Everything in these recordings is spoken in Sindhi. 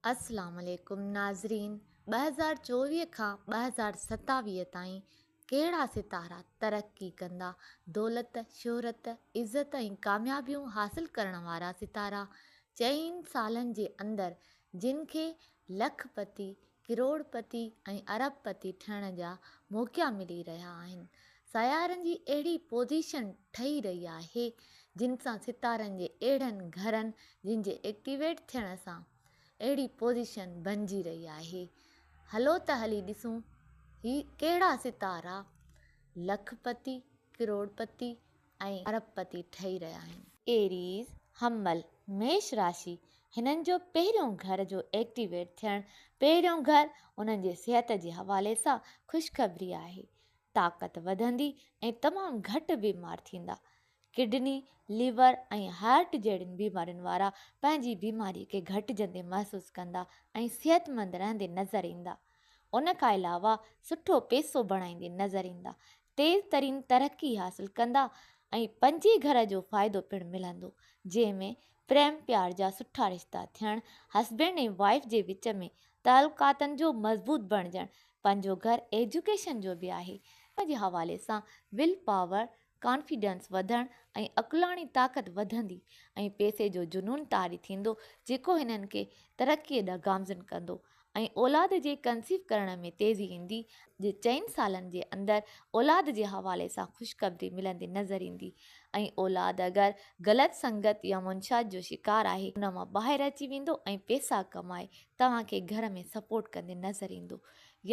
اسلام عليڪم ناظرين 2024 کان 2027 تائين ڪهڙا ستارا ترقي ڪندا دولت شهرت عزت ۽ ڪاميابيون حاصل ڪرڻ وارا ستارا چئن سالن جي اندر جن کي لک پتي ڪروڙ پتي ۽ ارب پتي ٺهڻ جا موقعا ملي رهيا آهن. سيارن جي اهڙي پوزيشن ٺهي رهي آهي جن سان ستارن جي اهڙن گهرن جن جي ايڪٽيويٽ ٿيڻ سان اهڙي پوزيشن بنجي رهي آهي. هلو ته هلي ڏسون هي ڪهڙا ستارا لک پتي، ڪروڙ پتي ۽ ارب پتي ٺهي رهيا آهن. ايريز، حمل، ميش راشي، هنن جو پهريون گهر جو ايڪٽيويٽ ٿيڻ، پهريون گهر انهن جي صحت جي حوالي سان خوشخبري آهي. طاقت وڌندي ۽ تمام گهٽ بيمار ٿيندا. ڪڊني، ليور ۽ هارٽ جهڙين بيمارين وارا پنهنجي بيماري کي گهٽجندي محسوس ڪندا ۽ صحتمند رهندي نظر ايندا. ان کان علاوه سٺو پيسو بڻائيندي نظر ايندا. تيز ترين ترقي حاصل ڪندا ۽ پنجين گهر جو فائدو پڻ ملندو جنهن ۾ پريم پيار جا سٺا رشتا ٿيڻ، هسبينڊ ۽ وائيف جي وچ ۾ تعلقاتن جو مضبوط بڻجڻ، پنجون گهر ايجوڪيشن جو به آهي ان جي حوالي سان will power, confidence وڌڻ ۽ عقلاڻي طاقت وڌندي ۽ پئسي جو جنون طاري ٿيندو جيڪو هنن کي ترقي ڏانهن گامزن ڪندو ۽ اولاد جي ڪنسيو ڪرڻ ۾ تيزي ايندي. جي چئن سالن جي اندر اولاد جي حوالي سان خوشخبري ملندي نظر ايندي ۽ اولاد اگر غلط سنگت يا منشيات جو شڪار آهي ان مان ٻاهر اچي ويندو ۽ پئسا ڪمائي توهان کي گهر ۾ سپورٽ ڪندي نظر ايندو.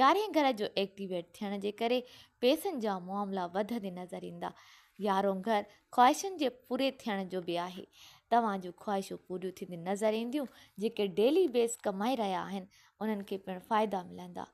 يارهين گهر جو ايڪٽيويٽ ٿيڻ جي ڪري پئسن جا معاملا وڌندي نظر ايندا. يارهون گهر خواهشن جي پوري ٿيڻ جو به آهي. توهان جون خواهشون پوريون ٿيندي نظر اينديون. جيڪي ڊيلي بيس ڪمائي رهيا آهن انهن کي پڻ فائدا ملندا.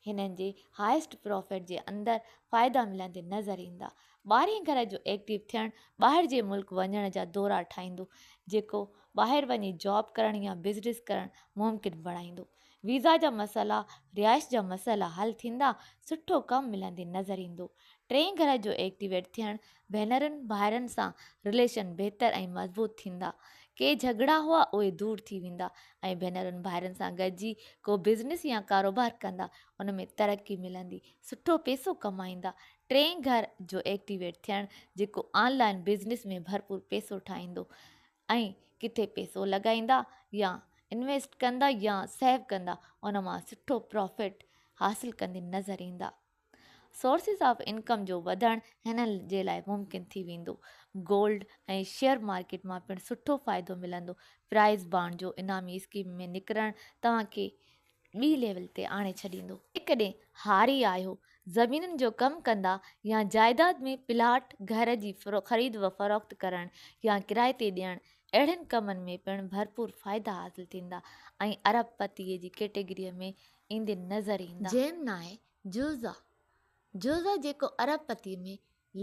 هنن جي هائيسٽ پرافٽ جي اندر فائدا ملندي نظر ايندا. ٻارهين گهر جو ايڪٽيو ٿيڻ ٻاهر جي ملڪ وڃڻ جا دورا ٺاهيندو جيڪو ٻاهر وڃي جاب ڪرڻ يا بزنس ڪرڻ ممڪن بڻائيندو. ويزا جا مسئلا، رهائش جا مسئلا حل ٿيندا، سٺو ڪم ملندي نظر ايندو. ٽئين گهر جو ايڪٽيويٽ ٿيڻ، ڀينرن ڀائرن سان رليشن بهتر ۽ مضبوط ٿيندا. ڪي جهڳڙا هئا اهي دور ٿي ويندا ۽ ڀينرن ڀائرن سان گڏجي ڪو بزنس يا ڪاروبار ڪندا ان ۾ ترقي ملندي، سٺو پئسو ڪمائيندا. ٽئين گهر جو ايڪٽيويٽ ٿيڻ جيڪو آن لائين بزنس ۾ ڀرپور پئسو ٺاهيندو. ۽ ڪٿي پئسو لڳائيندا يا انويسٽ ڪندا يا سيو ڪندا ان مان سٺو پرافٽ حاصل ڪندي نظر ايندا. سورسز آف انڪم جو وڌڻ هنن جي لاء ممڪن ٿي ويندو. گولڊ ۽ شيئر مارڪيٽ مان پڻ سٺو فائدو ملندو. پرائز بانڊ جو انعامي اسڪيم ۾ نڪرڻ توهان کي ٻي ليول تي آڻي ڇڏيندو. جيڪڏهن هاري آهيو، زمينن جو ڪم ڪندا يا جائيداد ۾ پلاٽ، گهر جي خريد و فروخت ڪرڻ يا ڪرائي تي ڏيڻ اهڙن ڪمن ۾ پڻ ڀرپور فائدا حاصل ٿيندا ۽ ارب پتيء جي ڪيٽيگريء ۾ ايندي نظر ايندا. جيمنائي، جوزا، جوزا جيڪو ارب پتيء ۾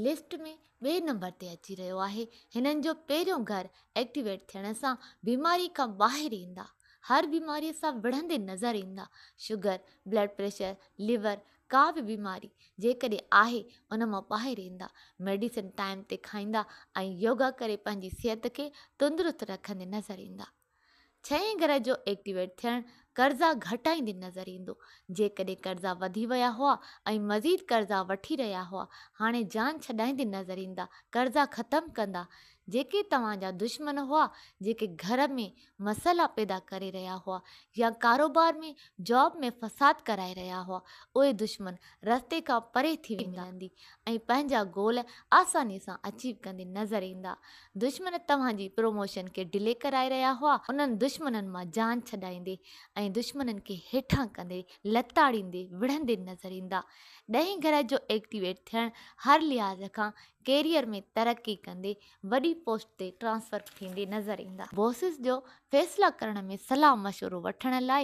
لسٽ ۾ ٻئي نمبر تي اچي رهيو آهي، هنن جو پهريون گهر ايڪٽيويٽ ٿيڻ سان بيماري کان ٻاهر ايندا، هر بيماري سان وڙهندي نظر ايندا، شگر، بلڊ پريشر، ليور، ڪا به بيماري جيڪڏهن آهي ان مان ٻاهر ايندا، ميڊيسن ٽائيم تي کائيندا ۽ يوگا ڪري پنهنجي صحت کي تندرست رکندي نظر ايندا. ڇهين گرهه جو ايڪٽيويٽ ٿيڻ قرضا گهٽائيندي نظر ايندو. جيڪڏهن قرضا وڌي ويا هئا ۽ مزيد قرضا وٺي رهيا هئا، هاڻي جان ڇڏائيندي نظر ايندا، قرضا ختم ڪندا. جيڪي توهان جا دشمن هئا، جيڪي گهر ۾ مسئلا پيدا ڪري رهيا هئا يا ڪاروبار ۾ جاب ۾ فساد ڪرائي رهيا هئا، اهي دشمن رستي کان پري ٿي ويندا ۽ پنهنجا گول آساني سان اچيو ڪندي نظر ايندا. دشمن توهان جي پروموشن کي ڊلي ڪرائي رهيا هئا، انهن دشمنن مان جان ڇڏائيندي ۽ دشمنن کي هيٺان ڪندي، لتاڙيندي، وڙهندي نظر ايندا. ڏهين گرهه جو ايڪٽيويٽ ٿيڻ هر لحاظ کان ڪيريئر ۾ ترقي ڪندي وڏي پوسٽ تي ٽرانسفر ٿيندي نظر ايندا. بوسز جو فيصلا ڪرڻ ۾ صلاح مشورو وٺڻ لاء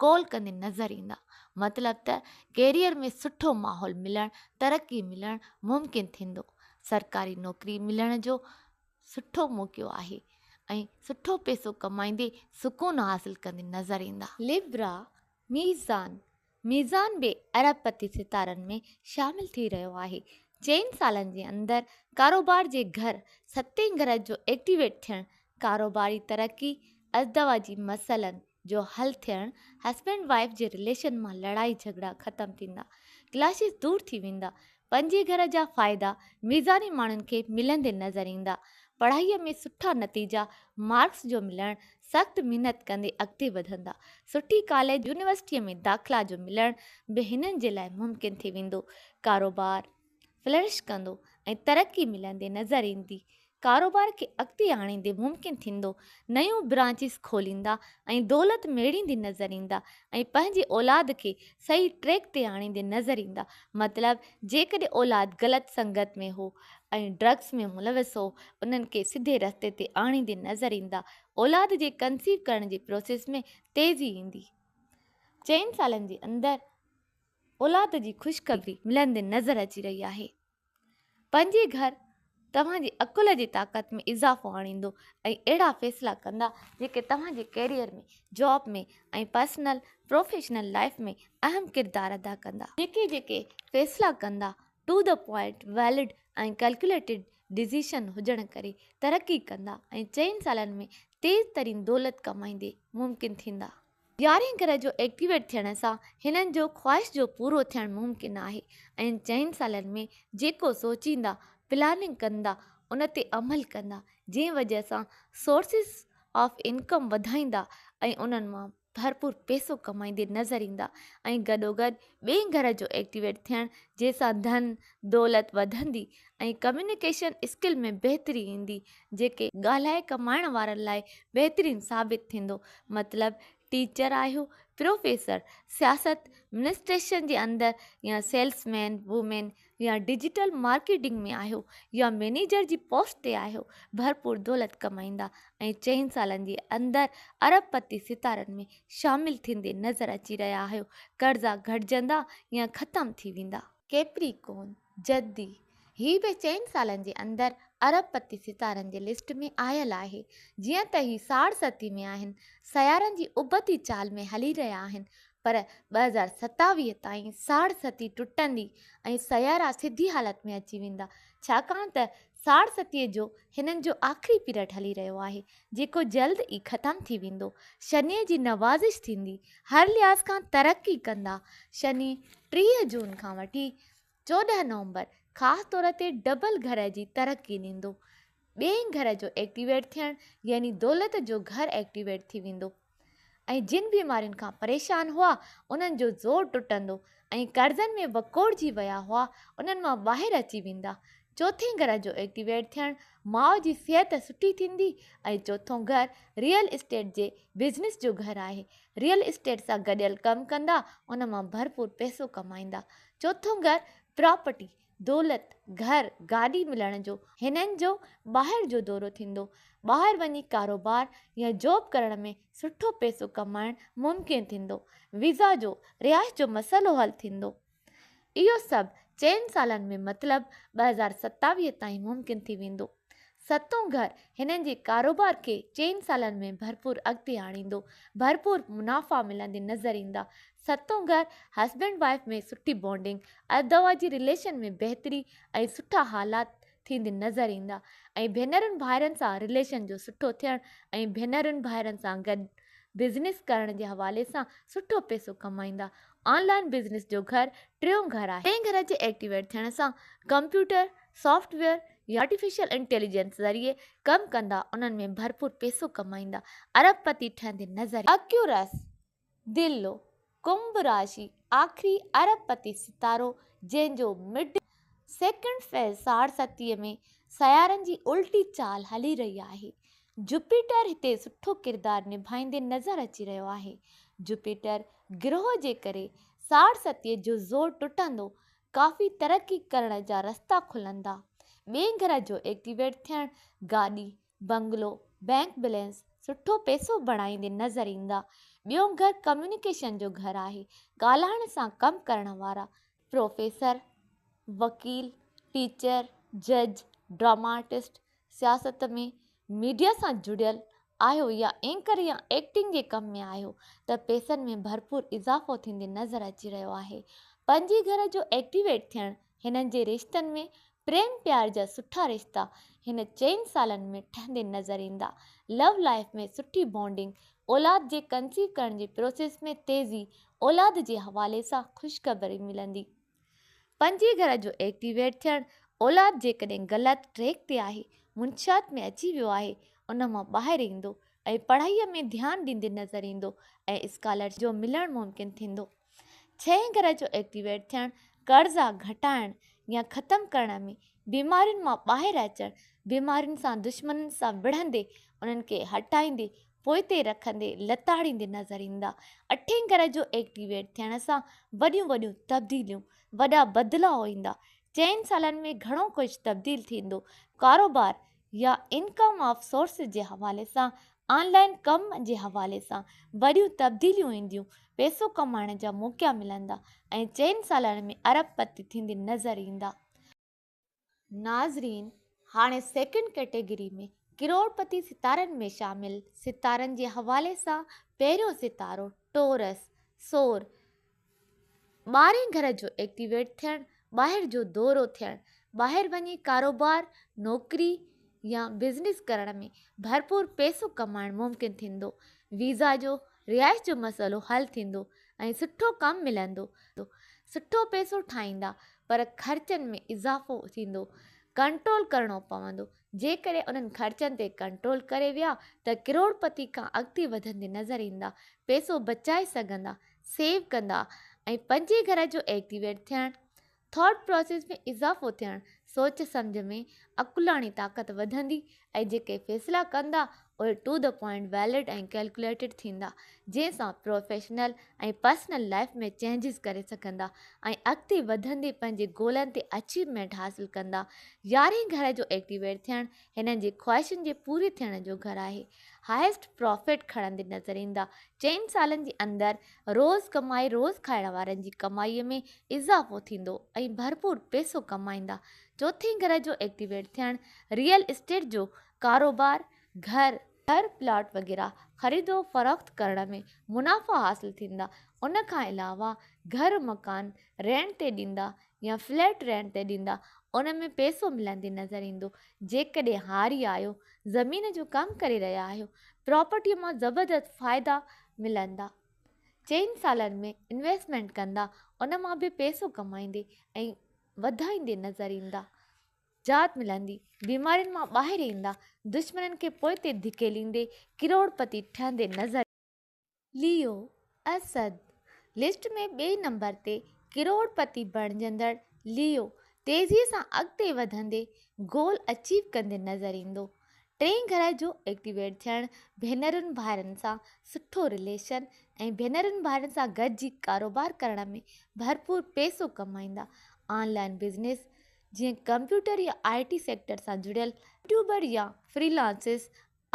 ڪال ڪندي نظر ايندا. مطلب ته ڪيريئر ۾ سٺو ماحول ملڻ، ترقي ملڻ ممڪن ٿيندو. سرڪاري نوڪري ملڻ جو سٺو موقعو آهي ۽ سٺو پئسو ڪمائيندي سڪون حاصل ڪندي نظر ايندا. لبرا، ميزان، ميزان به ارب پتي ستارن ۾ شامل ٿي رهيو آهي. چئن سالن جي اندر ڪاروبار جي گهر ستين گرهه جو ايڪٽيويٽ ٿيڻ، ڪاروباري ترقي، ازدواجي مسئلن. جو حل ٿيڻ، هسبينڊ وائيف جي رليشن مان لڙائي جهڳڙا ختم ٿيندا، ڪلاشز دور ٿي ويندا، پنجين گهر جا فائدا ميزاني ماڻهن کي ملندي نظر ايندا، پڙهائيء ۾ سٺا نتيجا، مارڪس جو ملڻ، سخت محنت ڪندي اڳتي وڌندا، سٺي ڪاليج يونيورسٽيء ۾ داخلا جو ملڻ به هنن جي لاء ممڪن ٿي ويندو، ڪاروبار فلرش ڪندو ۽ ترقي ملندي نظر ايندي، ڪاروبار کي اڳتي آڻيندي ممڪن ٿيندو، نيون برانچز کوليندا ۽ دولت ميڙيندي نظر ايندا ۽ پنهنجي اولاد کي صحيح ٽريڪ تي آڻيندي نظر ايندا، مطلب جيڪڏهن اولاد غلط سنگت ۾ هو ۽ ڊرگس ۾ ملوث هو انهن کي سڌي رستي تي آڻيندي نظر ايندا، اولاد جي ڪنسيو ڪرڻ جي پروسيس ۾ تيزي ايندي. چئن سالن جي اندر اولاد جي خوشخبري ملندي نظر اچي رهي آهي. پنهنجي گهر توهان جي عقل جي طاقت ۾ اضافو آڻيندو ۽ اهڙا فيصلا ڪندا جيڪي توهان جي career ۾، job ۾ ۽ personal, professional life ۾ اهم ڪردار ادا ڪندا. جيڪي جيڪي فيصلا ڪندا to the point, valid ۽ calculated decision هجڻ ڪري ترقي ڪندا ۽ چئن سالن ۾ تيز ترين دولت ڪمائيندي ممڪن ٿيندا. يارهين گرهه جو ايڪٽيويٽ ٿيڻ سان هنن جو خواهش جو پورو ٿيڻ ممڪن آهي ۽ چئن سالن ۾ جيڪو سوچيندا، پلاننگ ڪندا، ان تي عمل ڪندا، جنهن وجه سان سورسز آف انڪم وڌائيندا ۽ انهن مان ڀرپور پئسو ڪمائيندي نظر ايندا ۽ گڏوگڏ ٻئين گرهه جو ايڪٽيويٽ ٿيڻ جنهن سان ڌن دولت وڌندي ۽ ڪميونيڪيشن اسڪل ۾ بهتري ايندي جيڪي ڳالهائي ڪمائڻ وارن لاء بهترين ثابت ٿيندو مطلب ٽيچر آهيو، پروفيسر، سياست، منسٽريشن جي اندر يا سيلز مين، وومين يا ڊجيٽل مارڪيٽنگ ۾ آهيو يا مئنيجر جي پوسٽ تي آهيو ڀرپور دولت ڪمائيندا ۽ چئن سالن جي اندر ارب پتي ستارن ۾ شامل ٿيندي نظر اچي رهيا آهيو قرضا گهٽجندا يا ختم ٿي ويندا. ڪيپريڪون، جدي، هي به چئن سالن جي اندر ارب پتي ستارن جي لسٽ ۾ آيل آهي. جيئن ته هي ساڙ ستي ۾ آهن، سيارن جي ابتي چال ۾ هلي رهيا آهن، پر 2027 تائين ساڙ ستي ٽٽندي ۽ سيارا سڌي حالت ۾ اچي ويندا، ڇاڪاڻ ته ساڙ ستيء جو هنن جو آخري پيريڊ هلي رهيو آهي، جيڪو جلد ئي ختم ٿي ويندو. شنيء جي نوازش ٿيندي، هر لحاظ کان ترقي ڪندا. شني 30 جون کان وٺي 14 نومبر خاص طور تي ڊبل گهر جي ترقي ڏيندو. ٻئين گهر جو ايڪٽيويٽ ٿيڻ يعني دولت جو گهر ايڪٽيويٽ ٿي ويندو ۽ جن بيمارين کان پريشان هئا انهن جو زور ٽٽندو ۽ قرضن ۾ وڪوڙجي ويا هئا انهن مان ٻاهر اچي ويندا. چوٿين گهر جو ايڪٽيويٽ ٿيڻ ماء جي صحت سٺي ٿيندي ۽ چوٿون گهر ريئل اسٽيٽ جي بزنس جو گهر آهي. ريئل اسٽيٽ سان گڏيل ڪم ڪندا ان مان ڀرپور پئسو ڪمائيندا. چوٿون گهر پراپرٽي، دولت، گهر، گاڏي ملڻ جو هنن جو ٻاهر جو دورو ٿيندو. ٻاهر وڃي ڪاروبار يا جاب ڪرڻ ۾ سٺو پئسو ڪمائڻ ممڪن ٿيندو. ويزا جو، رهائش جو مسئلو حل ٿيندو. اهو سڀ چئن سالن ۾ مطلب 2027 تائين ممڪن ٿي ويندو. ستون گهر هنن جي ڪاروبار کي چئن سالن ۾ ڀرپور اڳتي آڻيندو، ڀرپور منافع ملندي نظر ايندا. ستون گهر هسبينڊ وائيف ۾ سٺي بانڊنگ، ازدواجي رليشن ۾ بهتري ۽ سٺا حالات ٿيندي نظر ايندا ۽ ڀينرن ڀائرن سان رليشن جو سٺو ٿيڻ ۽ ڀينرن ڀائرن سان گڏ بزنس ڪرڻ جي حوالي سان سٺو پئسو ڪمائيندا. آن لائين بزنس جو گهر ٽيون گهر آهي. ٽئين گهر جي ايڪٽيويٽ ٿيڻ سان ڪمپيوٽر، سافٽ ويئر يا آرٽيفيشل انٽيليجنس ذريعي ڪم ڪندا انهن ۾ ڀرپور پئسو ڪمائيندا ارب پتي ٺهندي نظر اڪيورس، دلو، ڪنڀ راشي آخري ارب پتي ستارو جنهن جو مڊ سيڪنڊ فيز ساڙ ستيء ۾ سيارن جي الٽي چال هلي رهي آهي. جوپيٽر هتي سٺو ڪردار نڀائيندي نظر اچي رهيو آهي. جوپيٽر گرهه جي ڪري ساڙ ستيء جو زور ٽٽندو ڪافي ترقي ڪرڻ جا رستا کلندا. ٻئي گهر جو ايڪٽيويٽ ٿيڻ، گاڏي، بنگلو، بئنڪ بيلنس، سٺو پئسو بڻائيندي نظر ايندا. ٻيو گهر ڪميونيڪيشن جو گهر آهي. ڳالهائڻ سان ڪم ڪرڻ وارا، پروفيسر، وڪيل، ٽيچر، جج، ڊراما آرٽسٽ، سياست ۾، ميڊيا سان جڙيل آهيو يا اينڪر يا ايڪٽنگ جي ڪم ۾ آهيو ته پئسن ۾ ڀرپور اضافو ٿيندي نظر اچي رهيو آهي. پنهنجي گهر جو ايڪٽيويٽ ٿيڻ هنن جي رشتن ۾ پريم پيار جا سٺا رشتا هن چئن سالن ۾ ٺهندي نظر ايندا. لو لائيف ۾ سٺي بانڊنگ، اولاد جي ڪنسيو ڪرڻ جي پروسيس ۾ تيزي، اولاد جي حوالي سان خوشخبري ملندي. پنجين گهر جو ايڪٽيويٽ ٿيڻ، اولاد جيڪڏهن غلط ٽريڪ تي آهي، منشيات ۾ اچي ويو آهي، ان مان ٻاهر ايندو ۽ پڙهائيء ۾ ڌيان ڏيندي نظر ايندو ۽ اسڪالرشپ جو ملڻ ممڪن ٿيندو. ڇهين گهر جو ايڪٽيويٽ ٿيڻ، قرضا گهٽائڻ يا ختم ڪرڻ ۾، بيمارين مان ٻاهر اچڻ، بيمارين سان دشمنن سان وڙهندي، انهن کي هٽائيندي، پوئتي رکندي، لتاڙيندي نظر ايندا. اٺين گهر جو ايڪٽيويٽ ٿيڻ سان وڏيون وڏيون تبديليون، وڏا بدلاء ايندا. چئن سالن ۾ گهڻو ڪجهه تبديل ٿيندو. ڪاروبار يا انڪم آف سورسز جي حوالي سان، آن لائين ڪم جي حوالي سان وڏيون تبديليون اينديون، پئسو ڪمائڻ جا موقعا ملندا ۽ چئن سالن ۾ ارب پتي ٿيندي نظر ايندا. ناظرين هاڻي سيڪنڊ ڪيٽيگري ۾ ڪروڙ پتي ستارن ۾ شامل ستارن جي حوالي سان پهريون ستارو ٽورس، ثور، ٻارهين گهر جو ايڪٽيويٽ ٿيڻ، ٻاهر جو دورو ٿيڻ، ٻاهر وڃي ڪاروبار، نوڪري يا بزنس ڪرڻ ۾ ڀرپور پئسو ڪمائڻ ممڪن ٿيندو. ويزا جو، رهائش جو مسئلو حل ٿيندو ۽ سٺو ڪم ملندو. سٺو پئسو ٺاهيندا پر خرچن ۾ اضافو ٿيندو، ڪنٽرول ڪرڻو پوندو. جيڪڏهن انهن خرچن تي ڪنٽرول ڪري ويا ته ڪروڙ پتي کان اڳتي وڌندي نظر ايندا، پئسو بچائي سگهندا، سيو ڪندا ۽ پنجين گهر جو ايڪٽيويٽ ٿيڻ، ٿاٽ پراسيس ۾ اضافو ٿيڻ، سوچ سمجهه ۾ عقلاڻي طاقت وڌندي ۽ جيڪي فيصلا ڪندا اهي two the point valid ۽ calculated ٿيندا، جنهن سان پروفيشنل ۽ پرسنل لائيف ۾ چينجز ڪري سگهندا ۽ اڳتي وڌندي پنهنجي گولن تي اچيومينٽ حاصل ڪندا. يارهين گهر جو ايڪٽيويٽ ٿيڻ هنن جي خواهشن جي پوري ٿيڻ جو گهر آهي. هائيسٽ پرافٽ کڻندي نظر ايندا. چئن سالن جي اندر روز ڪمائي روز کائڻ وارن جي ڪمائي ۾ اضافو ٿيندو ۽ ڀرپور پئسو ڪمائيندا. چوٿين گهر جو ايڪٽيويٽ ٿيڻ ريئل اسٽيٽ جو ڪاروبار، گهر، گهر پلاٽ وغيره خريد و فروخت ڪرڻ ۾ منافع حاصل ٿيندا ان کان علاوه گهر مڪان رينٽ تي ڏيندا يا فليٽ رينٽ تي ڏيندا ان ۾ پئسو ملندي نظر ايندو جيڪڏهن هاري آهيو زمين جو ڪم ڪري رهيا آهيو پراپرٽي مان زبردست فائدا ملندا چئن سالن ۾ انويسٽمينٽ ڪندا ان مان به پئسو ڪمائيندي ۽ وڌائيندي نظر ايندا. نجات ملندي، بيمارين مان ٻاهر ايندا، دشمنن کي پوئتي ڌڪيليندي ڪروڙ پتي ٺهندي نظر. ليو، اسد، لسٽ ۾ ٻئي نمبر تي ڪروڙ پتي بڻجندڙ ليو تيزي سان اڳتي وڌندي گول اچيو ڪندي نظر ايندو. ٽئين گهر جو ايڪٽيويٽ ٿيڻ، ڀينرن ڀائرن سان سٺو رليشن ۽ ڀينرن ڀائرن سان گڏجي ڪاروبار ڪرڻ ۾ ڀرپور پئسو ڪمائيندا. آن لائين بزنس جيئن ڪمپيوٽر يا آء ٽي سيڪٽر سان جڙيل يوٽيوبر يا فري لانسز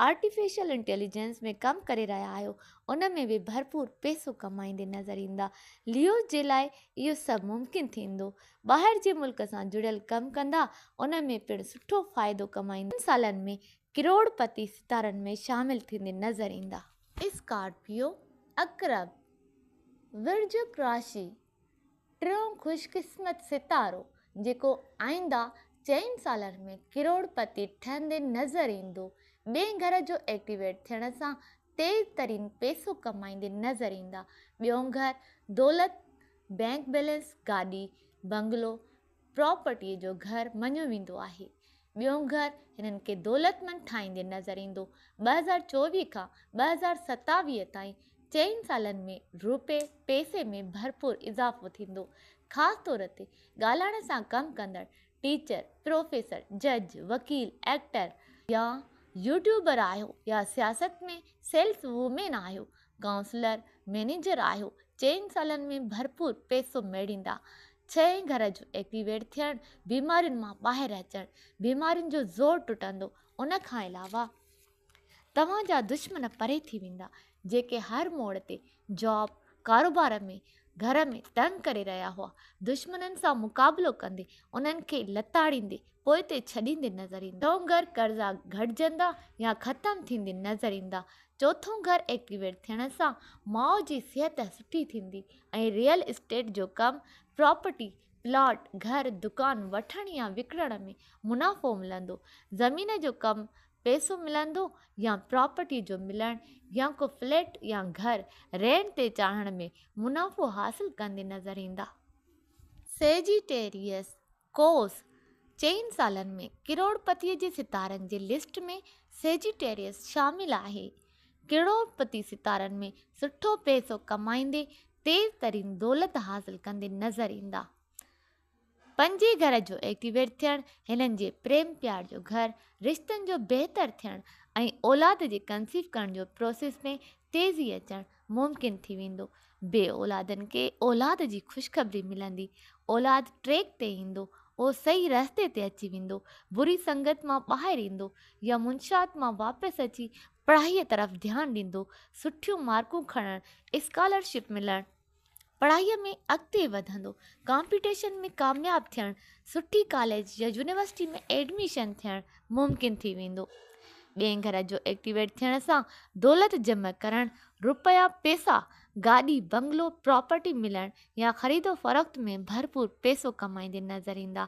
آرٽيفيشل انٽيليجنس ۾ ڪم ڪري رهيا آهيو ان ۾ به ڀرپور پئسو ڪمائيندي نظر ايندا. ليوز جي لاء اهو سڀ ممڪن ٿيندو. ٻاهر جي ملڪ سان جڙيل ڪم ڪندا ان ۾ پڻ سٺو فائدو ڪمائيندا. ٽن سالن ۾ ڪروڙ پتي ستارن ۾ شامل ٿيندي نظر ايندا. اسڪارپيو، عقرب، ورجڪ راشي، ٽيون خوش قسمت ستارو جيڪو آئنده چئن سالن ۾ ڪروڙ پتي ٺهندي نظر ايندو. ٻئين گهر جو ايڪٽيويٽ ٿيڻ سان تيز ترين پئسو ڪمائيندي نظر ايندا. ٻيون گهر دولت، بينڪ بيلنس، گاڏي، بنگلو، پراپرٽيء جو گهر مڃيو ويندو آهي. ٻيون گهر هنن کي دولتمند ٺاهيندي نظر ايندو. 2024 کان 2027 تائين چئن سالن ۾ روپئي پئسي ۾ ڀرپور اضافو ٿيندو. خاص طور تي ڳالهائڻ سان ڪم ڪندڙ ٽيچر، پروفيسر، جج، وڪيل، ايڪٽر يا يوٽيوبر آهيو يا سياست ۾ سيلز وومين آهيو، ڪائونسلر، مئنيجر آهيو، چئن سالن ۾ ڀرپور پئسو ميڙيندا. ڇهين گهر جو ايڪٽيويٽ ٿيڻ، بيمارين مان ٻاهر اچڻ، بيمارين جو زور ٽٽندو، ان کان علاوه توهان جا دشمن پري ٿي ويندا، جيڪي هر موڙ تي جاب، ڪاروبار ۾، گهر ۾ تنگ ڪري رهيا هئا، دشمنن سان مقابلو ڪندي، انهن کي لتاڙيندي، پوئتي ڇڏيندي نظر ايندا. ٽيون گهر قرضا گهٽجندا يا ختم ٿيندي نظر ايندا. چوٿون گهر ايڪٽيويٽ ٿيڻ سان ماء جي صحت سٺي ٿيندي ۽ ريئل اسٽيٽ جو ڪم، پراپرٽي، پلاٽ، گهر، دڪان وٺڻ يا وڪڻڻ ۾ منافعو ملندو. زمين جو ڪم، پئسو ملندو يا پراپرٽي جو ملڻ يا ڪو فليٽ يا گهر رينٽ تي چاڙهڻ ۾ منافعو حاصل ڪندي نظر ايندا. سيجيٽيريس، قوس، چئن سالن ۾ ڪروڙپتيء جي ستارن جي لسٽ ۾ سيجيٽيريس شامل آهي. ڪروڙپتي ستارن ۾ سٺو پئسو ڪمائيندي تيز ترين دولت حاصل ڪندي نظر ايندا. پنجين گهر جو ايڪٽيويٽ ٿيڻ، هنن جي پريم پيار جو گهر، رشتن جو بهتر ٿيڻ ۽ اولاد جي ڪنسيو ڪرڻ جو پروسيس ۾ تيزي اچڻ ممڪن ٿي ويندو. بي اولادن کي اولاد جي خوشخبري ملندي. اولاد ٽريڪ تي ايندو. اهو صحيح رستي تي اچي ويندو. بري سنگت مان ٻاهر ايندو يا منشيات مان واپس اچي پڙهائيء طرف ڌيان ڏيندو. سٺيون مارڪون کڻڻ، اسڪالرشپ ملڻ. پڙهائيء ۾ اڳتي وڌندو، ڪامپيٽيشن ۾ ڪامياب ٿيڻ، سٺي ڪاليج يا يونيورسٽي ۾ ايڊميشن ٿيڻ ممڪن ٿي ويندو. ٻئين گهر جو ايڪٽيويٽ ٿيڻ سان دولت جمع ڪرڻ، روپيا پئسا، گاڏي، بنگلو، پراپرٽي ملڻ يا خريد و فروخت ۾ ڀرپور پئسو ڪمائيندي نظر ايندا.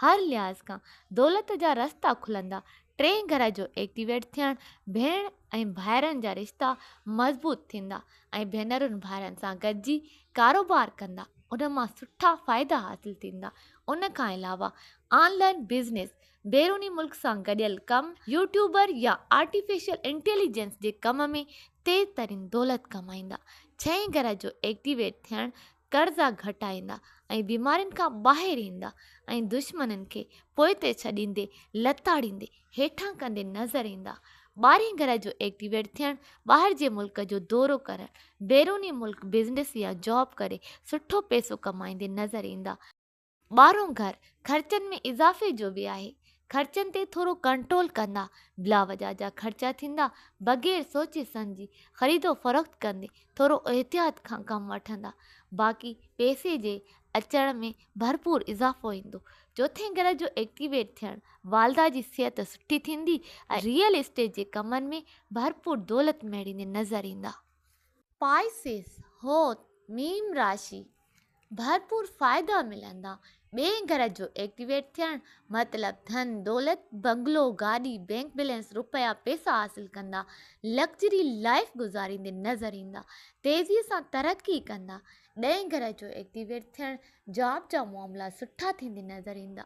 هر لحاظ کان دولت جا رستا کلندا. ٽئين گهر جو ايڪٽيويٽ ٿيڻ، ڀيڻ ۽ ڀائرن جا رشتا مضبوط ٿيندا. ۽ ڀينرن ڀائرن سان گڏجي ڪاروبار ڪندا ان مان سٺا فائدا حاصل ٿيندا ان کان علاوه آن لائن بزنس بيروني ملڪ سان گڏيل ڪم يوٽيوبر يا آرٽيفيشل انٽيليجنس جي ڪم ۾ تيز ترين دولت ڪمائيندا ڇهين گهر جو ايڪٽيويٽ ٿيڻ قرضا گهٽائيندا ۽ بيمارين کان ٻاهر ايندا ۽ دشمنن کي پوئتي ڇڏيندي لتاڙيندي هيٺان ڪندي نظر ايندا. ٻارهين گهر جو ايڪٽيويٽ ٿيڻ، ٻاهر جي ملڪ جو دورو ڪرڻ، بيروني ملڪ بزنس يا جاب ڪري سٺو پئسو ڪمائيندي نظر ايندا. ٻارهون گهر خرچن ۾ اضافي جو به آهي. خرچن تي ٿورو ڪنٽرول ڪندا، بلاوجا جا خرچا ٿيندا، بغير سوچي سمجهي خريد و فروخت ڪندي ٿورو احتياط کان ڪم وٺندا. باقي پئسي جي اچڻ ۾ ڀرپور اضافو ايندو. چوٿين گرهه جو ايڪٽيويٽ ٿيڻ، والده جي صحت سٺي ٿيندي ۽ ريئل اسٽيٽ جي ڪمن ۾ ڀرپور دولت ميڙيندي نظر ايندا. پائسيس، حوت، ميم راشي، ڀرپور فائدا ملندا. ٻئين گرهه جو ايڪٽيويٽ ٿيڻ مطلب ڌن، دولت، بنگلو، گاڏي، بينڪ بيلنس، روپيا پئسا حاصل ڪندا. لگزري لائيف گذاريندي نظر ايندا. تيزي سان ترقي ڪندا. ڏهين گرهه جو ايڪٽيويٽ ٿيڻ، جاب جا معاملا سٺا ٿيندي نظر ايندا.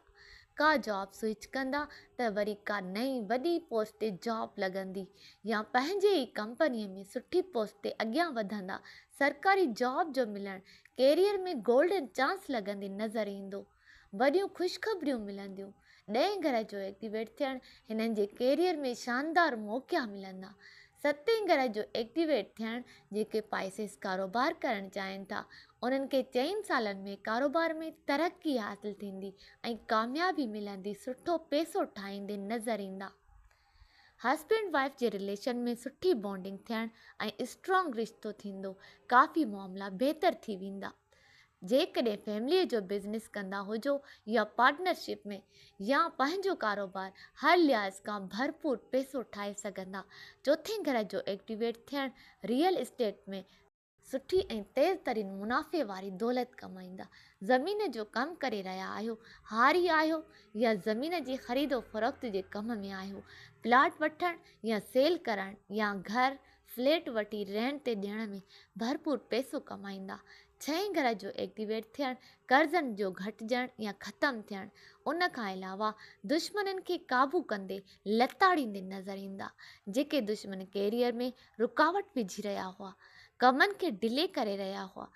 ڪا جاب سوئچ ڪندا ته وري ڪا نئين وڏي پوسٽ تي جاب لڳندي يا پنهنجي ئي ڪمپنيء ۾ سٺي پوسٽ تي اڳيان وڌندا. سرڪاري جاب جو ملڻ، ڪيريئر ۾ گولڊن چانس لڳندي نظر ايندو. وڏيون خوشخبريون ملنديون. ڏهين گرهه جو ايڪٽيويٽ ٿيڻ، هنن جي ڪيريئر ۾ شاندار موقعا ملندا. ستين گرهه جو ايڪٽيويٽ ٿيڻ، جيڪي پائسيس ڪاروبار ڪرڻ چاهين ٿا، انهن کي چئن سالن ۾ ڪاروبار ۾ ترقي حاصل ٿيندي ۽ ڪاميابي ملندي سٺو پئسو ٺاهيندي نظر ايندا. هسبينڊ وائيف جي رليشن ۾ سٺي بانڊنگ ٿيڻ ۽ اسٽرانگ رشتو ٿيندو، ڪافي معاملا بهتر ٿي ويندا. جيڪڏهن فيمليء جو بزنس ڪندا هجو يا پارٽنرشپ ۾ يا پنهنجو ڪاروبار هر لحاظ کان ڀرپور پئسو ٺاهي سگهندا. چوٿين گهر جو ايڪٽيويٽ ٿيڻ ريئل اسٽيٽ ۾ سٺي ۽ تيز ترين منافعي واري دولت ڪمائيندا. زمين جو ڪم ڪري رهيا آهيو، هاري آهيو يا زمين جي خريد و فروخت جي ڪم ۾ آهيو، پلاٽ وٺڻ يا سيل ڪرڻ يا گهر، فليٽ وٺي رينٽ تي ڏيڻ ۾ ڀرپور پئسو ڪمائيندا. ڇهين گهر جو ايڪٽيويٽ ٿيڻ، قرضن جو گهٽجڻ يا ختم ٿيڻ، ان کان علاوه دشمنن کي قابو ڪندي لتاڙيندي نظر ايندا. جيڪي دشمن ڪيريئر ۾ رڪاوٽ وجهي رهيا هئا، ڪمن کي ڊلي ڪري رهيا هئا،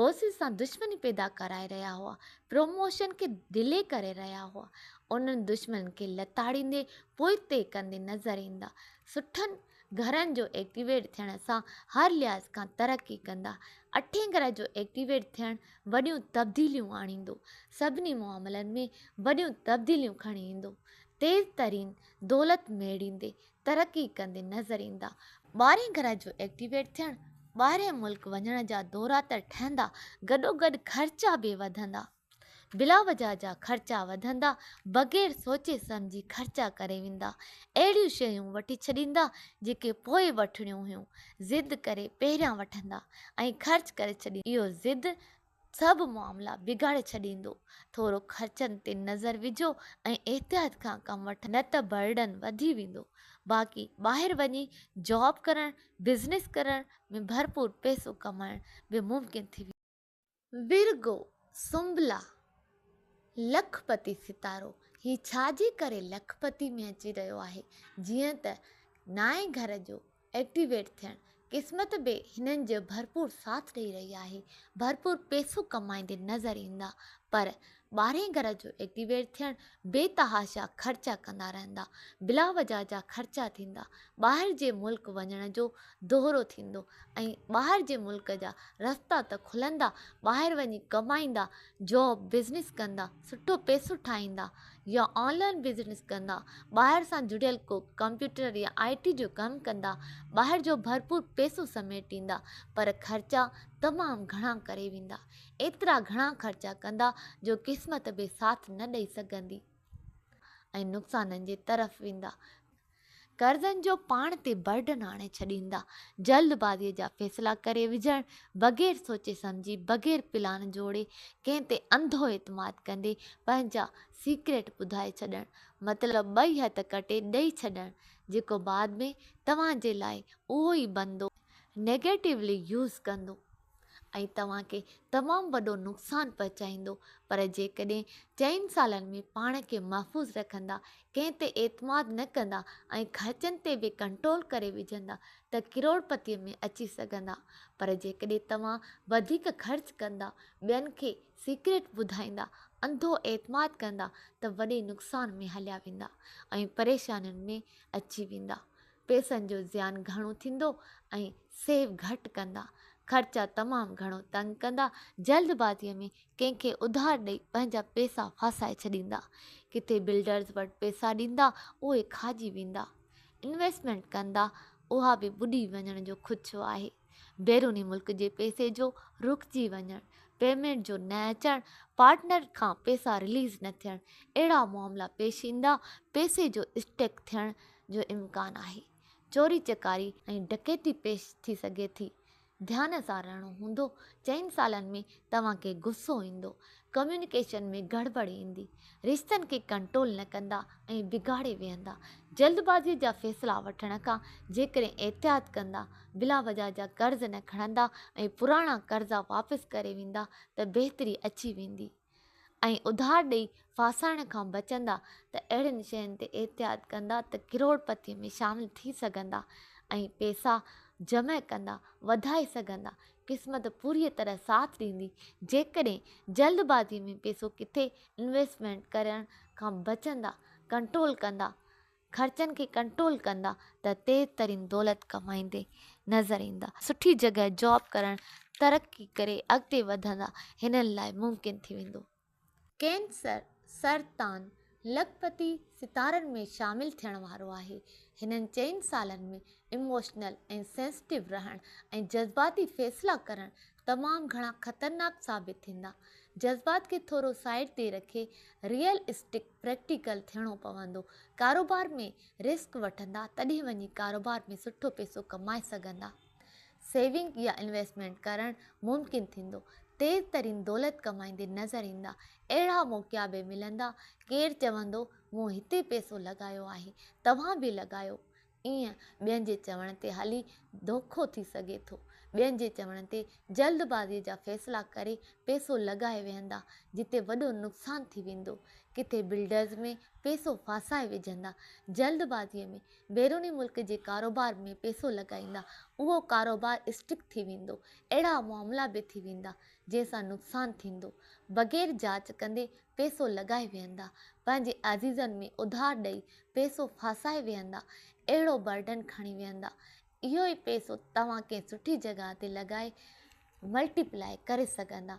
بوسز سان دشمني پيدا ڪرائي رهيا هئا، پروموشن کي ڊلي ڪري رهيا هئا، انهن دشمنن کي لتاڙيندي پوئتي ڪندي نظر ايندا. سٺن گهرن جو ايڪٽيويٽ ٿيڻ سان هر لحاظ کان ترقي ڪندا. اٺين گهر جو ايڪٽيويٽ ٿيڻ وڏيون تبديليون آڻيندو. سڀني معاملن ۾ وڏيون تبديليون کڻي ايندو. تيز ترين دولت ميڙيندي ترقي ڪندي نظر ايندا. ٻارهين گهر جو ايڪٽيويٽ ٿيڻ ٻاهرين ملڪ وڃڻ جا دورا ته ٺهندا گڏوگڏ خرچا به وڌندا. بلاوجه جا خرچا وڌندا، بغير سوچي سمجهي خرچا ڪري ويندا، اهڙيون شيون وٺي ڇڏيندا جيڪي پوء وٺڻيون هيون، ضد ڪري پهريان وٺندا ۽ خرچ ڪري ڇڏيندا، اهو ضد سڀ معاملا بگاڙي ڇڏيندو، ٿورو خرچن تي نظر وجهو ۽ احتياط کان ڪم وٺو نه ته برڊن وڌي ويندو. باقي ٻاهر وڃي جاب ڪرڻ، بزنس ڪرڻ ۾ ڀرپور پئسو ڪمائڻ به ممڪن ٿي ويندو. ورگو، سنبلا، لکپتي ستارو، هي ڇا جي ڪري لکپتي ۾ اچي رهيو آهي؟ جيئن ته نائين گهر جو ايڪٽيويٽ ٿيڻ، قسمت به هنن جو ڀرپور ساٿ ڏئي رهي آهي، ڀرپور پئسو ڪمائيندي نظر ايندا، پر ٻارهين گهر جو ايڪٽيويٽ ٿيڻ بي تحاشا خرچا ڪندا رهندا، بلا وجهه جا خرچا ٿيندا، ٻاهر جي ملڪ وڃڻ جو دورو ٿيندو ۽ ٻاهر جي ملڪ جا رستا ته کلندا، ٻاهر وڃي ڪمائيندا، جاب، بزنس ڪندا، سٺو پئسو ٺاهيندا يا آن لائن بزنس ڪندا، ٻاهر سان جڙيل ڪو ڪمپيوٽر يا آء ٽي جو ڪم ڪندا، ٻاهر جو ڀرپور پئسو سميٽيندا پر خرچا تمام گهڻا ڪري ويندا، ايترا گهڻا خرچا ڪندا جو قسمت به ساٿ نه ڏئي سگهندي ۽ نقصانن جي طرف ويندا. قرضن جو پاڻ تي برڊن آڻي ڇڏيندا، جلد بازيء جا فيصلا ڪري وجهڻ، بغير سوچي سمجهي، بغير پلان جوڙي، ڪنهن تي انڌو اعتماد ڪندي پنهنجا سيڪريٽ ٻڌائي ڇڏڻ، مطلب ٻئي هٿ ڪٽي ڏئي ڇڏڻ، جيڪو بعد ۾ توهان جي لاء اهو ئي بندو نيگيٽولي يوز ڪندو. ۽ توهان کي تمام وڏو نقصان پهچائيندو پر جيڪڏهن چئن سالن ۾ پاڻ کي محفوظ رکندا، ڪنهن تي اعتماد نه ڪندا ۽ خرچن تي به ڪنٽرول ڪري وجهندا ته ڪروڙپتيء ۾ اچي سگهندا پر جيڪڏهن توهان وڌيڪ خرچ ڪندا، ٻين کي سيڪريٽ ٻڌائيندا، انڌو اعتماد ڪندا ته وڏي نقصان ۾ هليا ويندا ۽ پريشانين ۾ اچي ويندا. پئسن جو زيان گهڻو ٿيندو ۽ سيو گهٽ ڪندا، خرچا تمام گهڻو تنگ ڪندا، جلد بازيء ۾ ڪنهن کي اڌار ڏئي پنهنجا پئسا ڦاسائي ڇڏيندا، ڪٿي بلڊرز وٽ پئسا ڏيندا اهي کاڄي ويندا، انويسٽمينٽ ڪندا اها به ٻڏي وڃڻ جو خدشو آهي. بيروني ملڪ جي پئسي جو رڪجي وڃڻ، پيمينٽ جو نه اچڻ، پارٽنر کان پئسا رليز نه ٿيڻ، اهڙا معاملا پيش ايندا، پئسي جو اسٽيڪ ٿيڻ جو امڪان آهي، چوري چڪاري ۽ ڊڪيتي پيش ٿي سگهي ٿي، ڌيان سان رهڻو هوندو، چئن سالن ۾ توهان کي غصو ايندو، ڪميونيڪيشن ۾ گڙٻڙ ايندي، رشتن کي ڪنٽرول نه ڪندا ۽ بگاڙي ويهندا، جلدبازي جا فيصلا وٺڻ کان جيڪڏهن احتياط ڪندا، بلاوجه جا قرض نه کڻندا ۽ پراڻا قرضا واپس ڪري ويندا ته بهتري اچي ويندي ۽ اڌار ڏئي ڦاسائڻ کان بچندا ته اهڙين شين تي احتياط ڪندا ته ڪروڙپتي ۾ شامل ٿي سگهندا ۽ پئسا جمع ڪندا وڌائي سگهندا قسمت پوريء طرح ساٿ ڏيندي جيڪڏهن جلدبازي ۾ پئسو ڪٿي انويسٽمينٽ ڪرڻ کان بچندا ڪنٽرول ڪندا خرچن کي ڪنٽرول ڪندا ته تيز ترين دولت ڪمائيندي نظر ايندا. سٺي جڳهه جاب ڪرڻ، ترقي ڪري اڳتي وڌندا هنن لاء ممڪن ٿي ويندو. ڪينسر، سرطان، لکپتي ستارن ۾ شامل ٿيڻ وارو آهي. هنن چئن سالن ۾ اموشنل ۽ سينسٽو رهڻ ۽ جذباتي فيصلا ڪرڻ تمام گهڻا خطرناڪ ثابت ٿيندا. جذبات کي ٿورو سائيڊ تي رکي ريئل اسٽڪ پريڪٽيڪل ٿيڻو پوندو. ڪاروبار ۾ رسڪ وٺندا تڏهن وڃي ڪاروبار ۾ سٺو پئسو ڪمائي سگهندا. سيونگ يا انويسٽمينٽ ڪرڻ ممڪن ٿيندو. تيز ترين دولت ڪمائيندي نظر ايندا. اهڙا موقعا به ملندا ڪير چوندو مون هتي پئسو لڳايو آهي توهان به لڳايو. ائين ٻين جي چوڻ تي هلي دوکو ٿي سگهي ٿو. ٻين جي چوڻ تي جلدبازيء جا فيصلا ڪري پئسو لڳائي ويهندا، جتي وڏو نقصان ٿي ويندو. ڪٿي بلڊرز ۾ پئسو ڦاسائي وجهندا. جلدبازيء ۾ بيروني ملڪ جي ڪاروبار ۾ پئسو لڳائيندا، اهو ڪاروبار اسٽڪ ٿي ويندو. اهڙا معاملا به ٿي ويندا، جنهن سان نقصان ٿيندو. بغير جاچ ڪندي پئسو لڳائي ويهندا، پنهنجي عزيزن ۾ اڌار ڏئي پئسو ڦاسائي ويهندا، اهڙو برڊن کڻي ويهندا، اهو ئي پئسو توهان ڪنهن سٺي جڳهه تي لڳائي ملٽي پلائي ڪري سگهندا.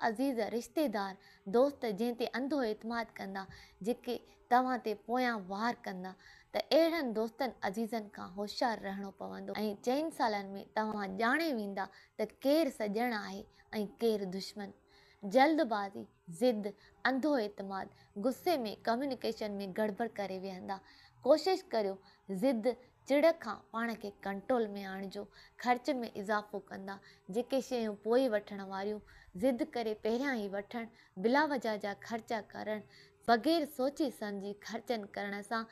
عزيز، رشتيدار، دوست جنهن تي انڌو اعتماد ڪندا، جيڪي توهان تي پويان وار ڪندا ته اهڙن دوستن عزيزن کان هوشيار رهڻو پوندو ۽ چئن سالن ۾ توهان ڄاڻي ويندا ته ڪير سڄڻ آهي ۽ ڪير دشمن. جلد بازي، ضد، انڌو اعتماد، غصي ۾ ڪميونيڪيشن ۾ گڙٻڙ ڪري ويهندا. ڪوشش ڪريو ضد، چڙ کان پاڻ کي ڪنٽرول ۾ آڻجو. خرچ ۾ اضافو ڪندا. جيڪي شيون پوء وٺڻ واريون، ضد ڪري پهريان ئي وٺڻ، بلاوجه جا خرچا ڪرڻ، بغير سوچي سمجهي خرچن ڪرڻ سان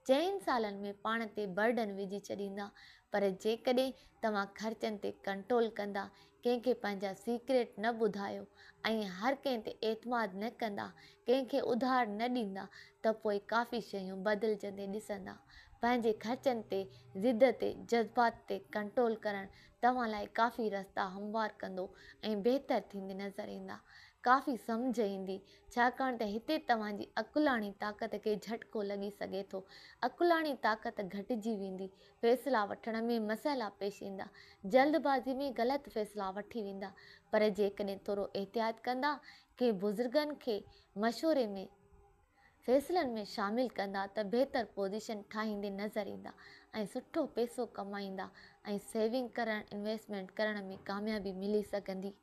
چئن سالن ۾ پاڻ تي برڊن وجهي ڇڏيندا. پر جيڪڏهن توهان خرچن تي ڪنٽرول ڪندا، ڪنهن کي پنهنجا سيڪريٽ نه ٻڌايو ۽ هر ڪنهن تي اعتماد نه ڪندا، ڪنهن کي اڌار نه ڏيندا ته پوء ڪافي شيون بدلجندي ڏسندا. پنهنجي خرچن تي، ضد تي، جذبات تي ڪنٽرول ڪرڻ توهان لاء ڪافي رستا هموار ڪندو ۽ بهتر ٿيندي نظر ايندا. ڪافي سمجهه ايندي، ڇاڪاڻ ته هتي توهان جي عقلاڻي طاقت کي جهٽڪو لڳي سگهي ٿو. عقلاڻي طاقت گهٽجي ويندي، فيصلا وٺڻ ۾ مسئلا پيش ايندا، جلد بازي ۾ غلط فيصلا وٺي ويندا، پر جيڪڏهن ٿورو احتياط ڪندا، ڪنهن بزرگن کي مشوري ۾ فيصلن ۾ شامل ڪندا ته بهتر پوزيشن ٺاهيندي نظر ايندا ۽ سٺو پئسو ڪمائيندا ۽ سيونگ ڪرڻ انويسٽمينٽ ڪرڻ ۾ ڪاميابي ملي سگهندي.